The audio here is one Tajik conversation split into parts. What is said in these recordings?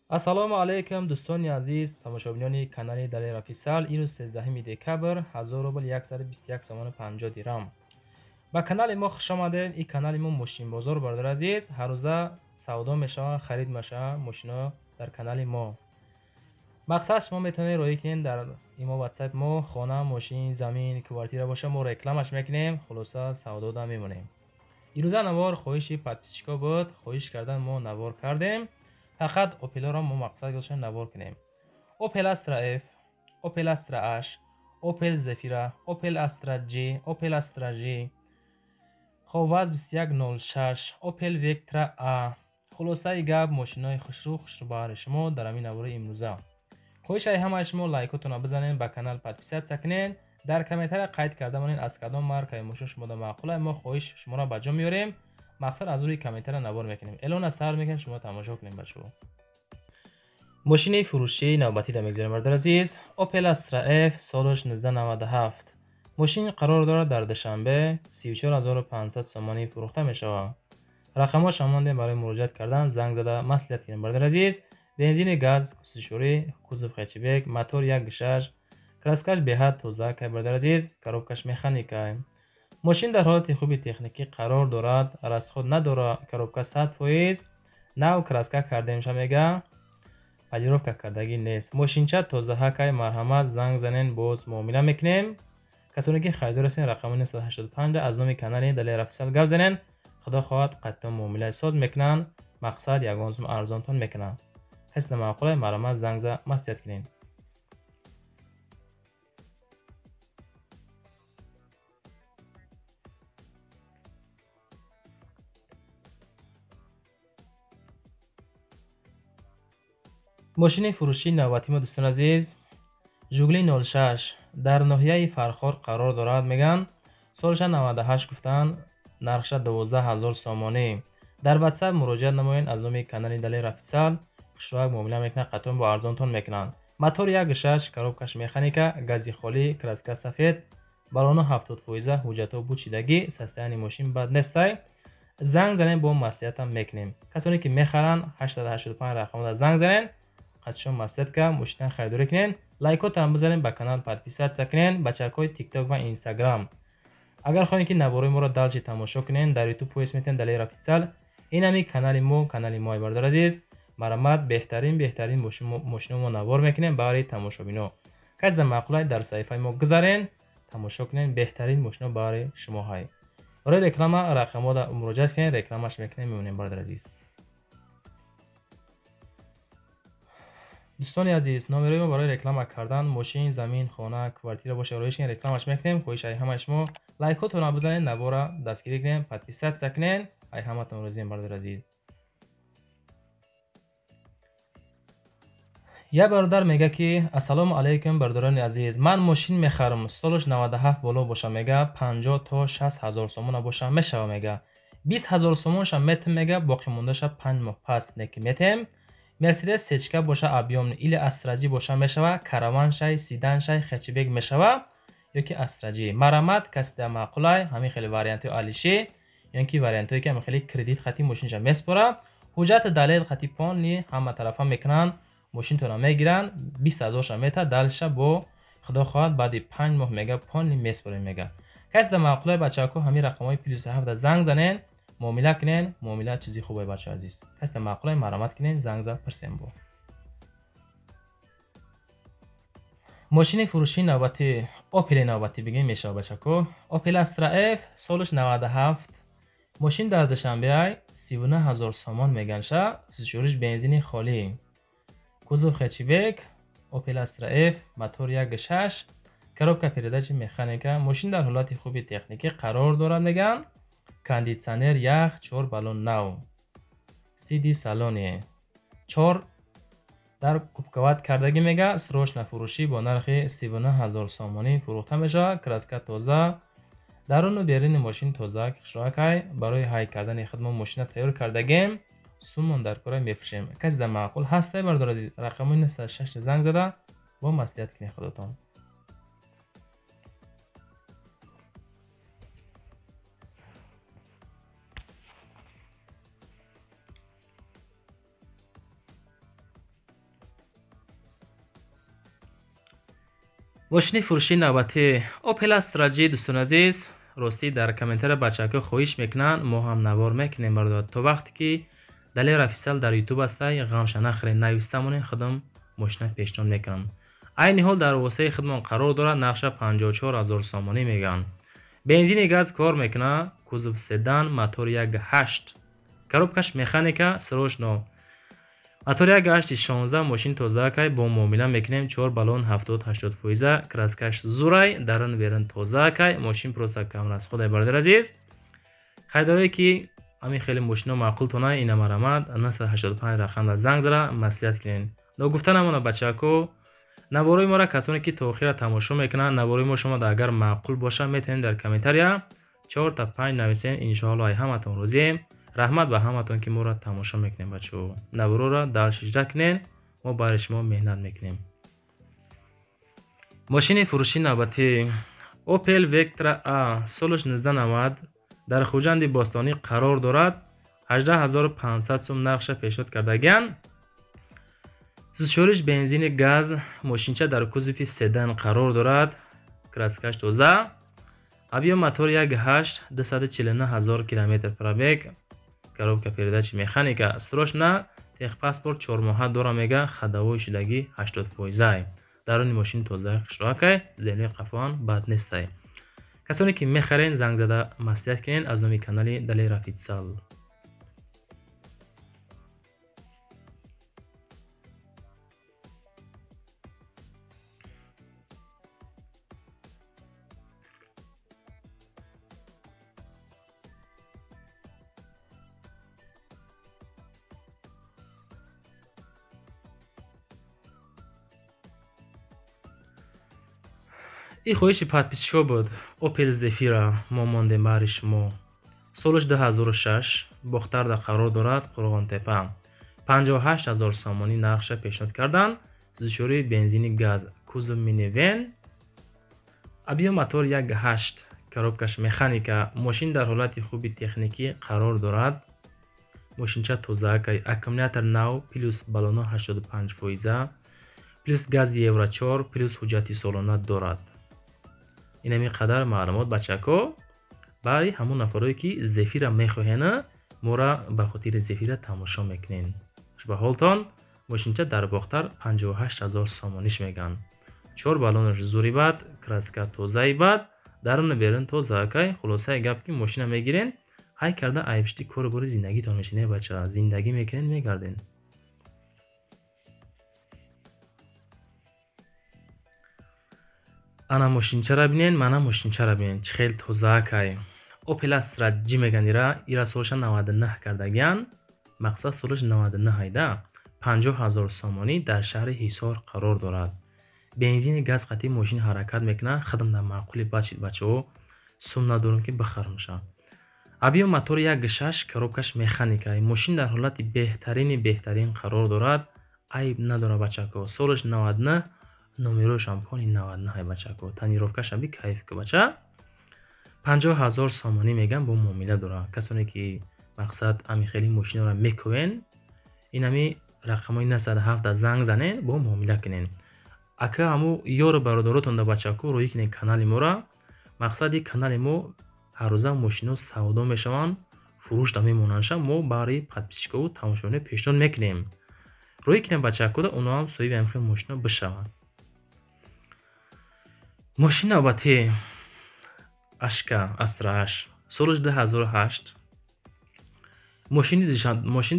Ассалому алайкум дӯстони азиз, тамошобинони канали Далер Офисиал. Имрӯз 13 декабр, 1000 рубл 121 сомон 50 дирам. Ба канали мо хуш омадед. Ин канали мо мошинбозор, бародари азиз. Ҳар рӯза савдо мешавад, харид мешавад мошино дар канали мо. Мақсад шумо метавонед роҳӣ кунед дар имо WhatsApp мо хона, мошин, замин, квартира боша, мо рекламаш мекунем, хулоса савдо да мемонем. Имрӯза навор хоҳиши подписчико буд, хоҳиш кардан мо навор кардем. Фақат Opel-ро мо мақсад гузоштем навор кунем. Opel Astra F, Opel Astra H, Opel Zafira, Opel Astra G, Opel Astra G, Ховаз 2106, Opel Vectra A. Хулосаи гап мошинои хушрӯ хушрӯ баҳри шумо дар ҳамин навори имрӯза. Хоҳишаи ҳамаи шумо лайкотонро бизанед, ба канал подписатсия кунед, дар комментария қайд карда монед аз кадом маркаи мошин шумо да маъқул, мо хоҳиш шуморо ба ҷо меорем. Мақсад аз рӯи комментария навор мекунем. Эълон сар мекунем, шумо тамошо кунем бачаҳо. Мошини фурӯшии навбатӣ да мегзарем, бародари азиз. Opel Astra F солаш 1997. Мошин қарор дорад дар Душанбе, 34500 сомонӣ фурӯхта мешавад. Рақамҳош ҳамондем барои муроҷиат кардан, занг зада маслиҳат кунем, бародари азиз. Бензини газ, кусишурӣ, кузов хэтчбек, мотор 1.6, краскаш беҳад тоза кай, бародари азиз, коробкаш механикай. Мошин дар ҳолати хуби техникӣ қарор дорад, расход надорад, коробка 100%, нав краска кардемша мега, полировка кардагӣ нест. Мошинча тозаҳакай, марҳамат занг занен, боз муомила мекунем. Касоне ки харидор ҳастен, рақами 985 аз номи канали Далер Офисиал гап занен, худо хоҳад қатъан муомилаи соз мекунанд, мақсад ягон сум арзонтон мекунанд. Ҳеҷ намаъқулай, марҳамат занг за маслиҳат кунед. Мошини фурӯшии навбатӣ мо дӯстони азиз Жигули 06 дар ноҳияи Фархор қарор дорад, мегӯянд. Солша 98 гуфтанд, нархша 12000 сомонӣ. Дар WhatsApp муроҷиат намоед аз номи канали Далер Офисиал, хушроак муомила мекунанд, қатъан бо арзонтон мекунанд. Мотор 1.6, коробкаш механика, гази холӣ, краска сафед, балоно 70%, ҳуҷҷатҳо бучидагӣ, состояние мошин бад нестай. Занг занед, бо маслиҳатам мекунем. Касоне ки мехаранд, 885 рақамода занг занед, қатшон маслиҳат ка мошина харидорӣ кунед, лайкотам бизанед, ба канал подписатсия кунед, бачакҳои TikTok ва Instagram. Агар хоҳед ки наворои моро дальше тамошо кунед, дар YouTube поиск метавонед Далер Офисиал. Ин ҳамин канали мо, канали мо, бародари азиз. Марҳамат, беҳтарин мошино мо навор мекунем барои тамошобино. Касе дар маъқулай дар саҳифаи мо гузарен, тамошо кунед, беҳтарин мошино барои шумо ҳай. Барои реклама рақамҳода муроҷиат кунед, рекламаш мекунем, мемонем, бародари азиз. Дӯстони азиз, номерои мо барои реклама кардан мошин, замин, хона, квартира боша, роиш кунед, рекламаш мекунем. Хоҳиш ай ҳамаи шумо лайкотонро бизанед, навора дастгирӣ кунед, подписатсия кунед. Ай ҳаматон розием, бародари азиз. Як бародар мега ки ассалому алайкум бародарони азиз, ман мошин мехарам, солаш 97 боло боша, мега 50 то 60 ҳазор сомона боша мешава, мега 20 ҳазор сомонша метем, мега боқӣ мондаша 5 моҳ пас неки метем. Мерседес сечка боша объёмный или Астра G боша мешава, караван шай, седан шай, хэтчбек мешава ёки Астра G. Марҳамат, касе дар маъқулай ҳамин хеле вариантҳои алиши ё ки вариантҳое ки ҳамин хеле кредит хати мошинша меспора, ҳуҷҷати далел хати полни ҳама тарафа мекунанд, мошинтонро мегиранд, 20 ҳазорша мета, далша бо худо хоҳад баъди 5 моҳ мега полни меспорем, мега. Касе дар маъқулай бачаҳако ҳамин рақамҳои плюс 7 занг занен, муомила кунед, муомила чизи хубе, бачаҳо азиз. Касе дар маъқулай марҳамат кунед, занг зад пурсем бо. Мошини фурӯшии навбатӣ Opel навбатӣ бигем мешавад, бачако. Opel Astra F солаш 97, мошин дар Душанбе 39 ҳазор сомон меганша, сишуриш бензини холӣ. Кузов хэтчбек, Opel Astra F, мотор 1.6, коробка передачи механика, мошин дар ҳолати хуби техникӣ қарор дорад, меган. Кондитсионер ях, 4 баллон нав. CD салоне. 4 дар кубкават кардагӣ, мега, срочно фурӯшӣ бо нархи 39 ҳазор сомонӣ фурӯхта мешавад. Краска тоза, даруну беруни мошин тоза, хушроакай. Барои ҳай кардани худ мо мошина тайёр кардагем, сумон дар кора мефурӯшем. Касе дар маъқул ҳастай, бародари азиз, рақами 906 занг зада бо маслиҳат кунед худатон. Мошини фурӯшии навбатӣ Opel Astra G. Дӯстони азиз, ростӣ дар комментария бачаҳо хоҳиш мекунанд, мо ҳам навор мекунем бародар. То вақте ки Далер Офисиал дар YouTube ҳастай, ғамша нахӯред, нависта монед, худам мошина пешниҳод мекунам. Айни ҳол дар воситаи худмон қарор дорад, нархша 54 000 сомонӣ мегӯянд. Бензини газ кор мекунад, кузов седан, мотор 1.8, коробкаш механика, срочно. Мотор 1.8 16, мошин тозаакай, бо муомила мекунем, 4 баллон 70-80 фоиза, краскаш зурай, дарун берун тозаакай, мошин просто камрасходай бародар азиз. Харидорое ки ҳамин хеле мошино маъқултона, ина марамад 985 рақамда занг зада маслиҳат кунед. Ногуфта намонад бачаҳако, наворои моро касоне ки то охира тамошо мекунанд, наворои мо шумо агар маъқул бошад, метавонед дар комментария 4 та 5 нависен. Иншоалло ай ҳаматон розием. Раҳмат ба ҳаматон ки моро тамошо мекунем бачаҳо. Наворора дальше кунед, мо барои шумо меҳнат мекунем. Мошини фурӯшии навбатӣ Opel Vectra A, солаш 1990, дар Хуҷанди бостонӣ қарор дорад. 18500 сум нархша пешниҳод кардагиянд. Сӯзишвориш бензини газ, мошинча дар кузови седан қарор дорад, краскаш тоза. Объем мотор 1.8, 249 000 километр пробег, коробка передачи механика, срочно техпаспорт 4 моҳа дора мега, ходовой шудагӣ 80 фоизай. Даруни мошин тоза хушроакай, зелои қафоан бад нестай. Касоне ки мехарен, занг зада маслиҳат кунед аз номи канали Далер Офисиал. Ин хоҳиши подписчикҳо буд. Opel Zafira мо мондем баҳри шумо. Солаш 2006, Бохтарда қарор дорад, Қурғонтепа. 58 000 сомонӣ нархша пешниҳод карданд. Сӯзишвории бензини газ, кузов минивен, объем мотор 1.8, коробкаш механика, мошин дар ҳолати хуби техникӣ қарор дорад. Мошинча тозаакай, аккумулятор нав, плюс баллоно 85 фоиза, плюс гази Евро 4, плюс ҳуҷҷати солона дорад. Инами қадар маълумот бачако барои ҳамон нафарое ки Зефира мехоҳена, мора ба хотири Зефира тамошо мекунен. Ба ҳолтон мошинча дар Бохтар 58 000 сомониш мегӯянд. 4 баллонаш зури бад, краска тозаи бад, даруну берун тозаакай. Хулосаи гап ки мошина мегирен, ҳай карда айбишти кору бори зиндагитон мешинед бача, зиндагӣ мекунен, мегарден. Ана мошинчаро бинен, мана мошинчаро бинен, чӣ хел тозаакай. Opel Astra G мегӯянд ира, ира солаша 99 кардагиянд. Мақсад солаш 99 айда. 50 000 сомонӣ, дар шаҳри Ҳисор қарор дорад. Бензини газ қатъи мошин ҳаракат мекунад, худам дар маъқули бачид бачаҳо, сум надорам ки бихарамша. Объем мотор 1.6, коробкаш механика. Мошин дар ҳолати беҳтарини беҳтарин қарор дорад, айб надорад бачако. Солаш 99, номерош ҳам пони 99 бачако. Тонировкаш ҳам би кайф ки бача. 50 000 сомонӣ мегӯям, бо муомила дорад. Касоне ки мақсад ами хеле мошинаро мекӯвен, инами рақамҳои 907 занг занен, бо муомила кунен. Ака ҳаму ёру бародаротон да бачако рӯӣ кунен канали моро. Мақсади канали мо ҳаррӯза мошино савдо мешаванд, фурӯш да мемонандша, мо барои подписчикову тамошобино пешниҳод мекунем. Рӯӣ кунем бачако да оно ҳам соҳиби ҳамин хел мошино бишаванд. Мошини навбатӣ Ашка Astra H, солаш 2008, мошини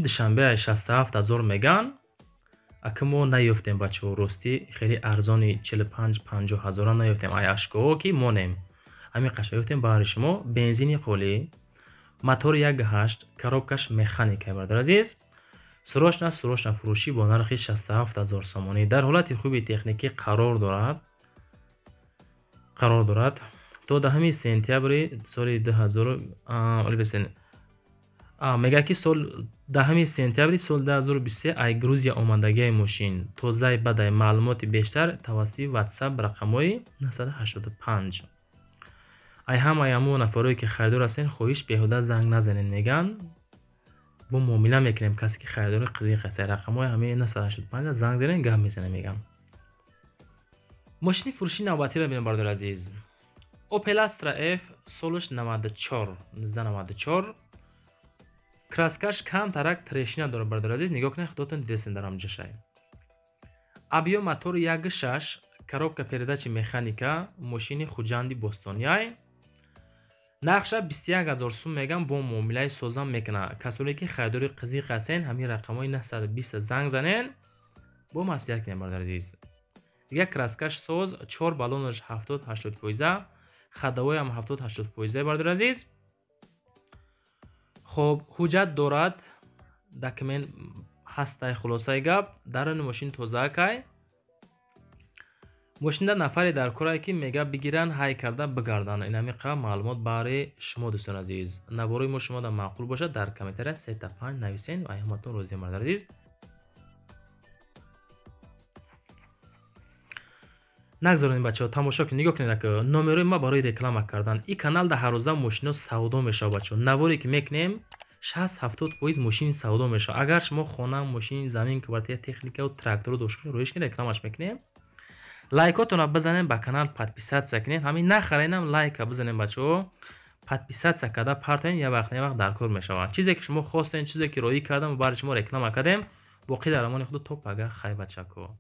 Душанбе 67 000 мегӯянд. Ака мо наёфтем бачаҳо, ростӣ хеле арзони 45-50 ҳазора наёфтем. Ай Ашкаҳо ки монем, ҳамин қаша ёфтем баҳри шумо. Бензини холӣ, мотор 1.8, коробкаш механика бародар азиз. Срочно срочно фурӯшӣ бо нархи 67 000 сомонӣ, дар ҳолати хуби техникӣ қарор дорад. То 10 сентябри соли 2000 мегӯяд ки сол 10 сентябри соли 2023 ай Грузия омадагиаи мошин тозаи бадай. Маълумоти бештар тавассути WhatsApp рақамҳои 985. Ай ҳамаи ҳамон нафарое ки харидор ҳастен, хоҳиш беҳуда занг назанед мегӯянд. Бо муомила мекунем касе ки харидори қизиқ аст. Рақамҳои ҳамаи 985 занг занед, гап мезанем мегӯянд. Мошини фурӯшии навбатиро бинем, бародари азиз. Opel Astra F, солаш 94, 1994. Краскаш камтарак трещина дорад, бародари азиз, нигоҳ кунед, худотон дидесен дар ҳамҷашай. Объём мотори 1.6, коробка передачи механика, мошини Хуҷанди Бостониай. Нархша 21 000 сум мегам, бо муомилаи созам мекунад. Касоне ки харидори қизиқ ҳастен, ҳамин рақамҳои 920 занг занен, бо маслиҳат кунем, бародари азиз. Дигар краскаш соз, 4 баллонаш 70-80 фоиза, ходовоям 70-80 фоиза, бародари азиз. Хоб, ҳуҷҷат дорад, документ ҳастай. Хулосаи гап, даруни мошин тозаакай. Мошинда нафаре дар корае, ки мега бигиранд, ҳай карда бигарданд. Инамиқа маълумот баҳри шумо, дӯстони азиз. Наворои мо шумода маъқул бошад, дар комментария сета панҷ нависен ва ҳаматон розиам, бародари азиз. Нагзаронед, бачаҳо, тамошо кунед, нигоҳ кунед, ака номерои ма барои реклама кардан. И каналда ҳаррӯза мошино савдо мешавад, бачаҳо. Наворе ки мекунем, 60-70% мошини савдо мешавад. Агар шумо хона, мошин, замин, квартира, техникаву тракторо дошта бошед, роиш кунед, рекламаш мекунем. Лайкотонро бизанем, ба канал подписаться кунед. Ҳамин нахаренам, лайка бизанем, бачаҳо, подписаться карда партоен, як вақт на як вақт дар кор мешавад. Чизе ки шумо хостем, чизе ки роӣ кардам, барои шумо реклама кардем. Боқӣ дар амони худо то пага. Хай, бачако.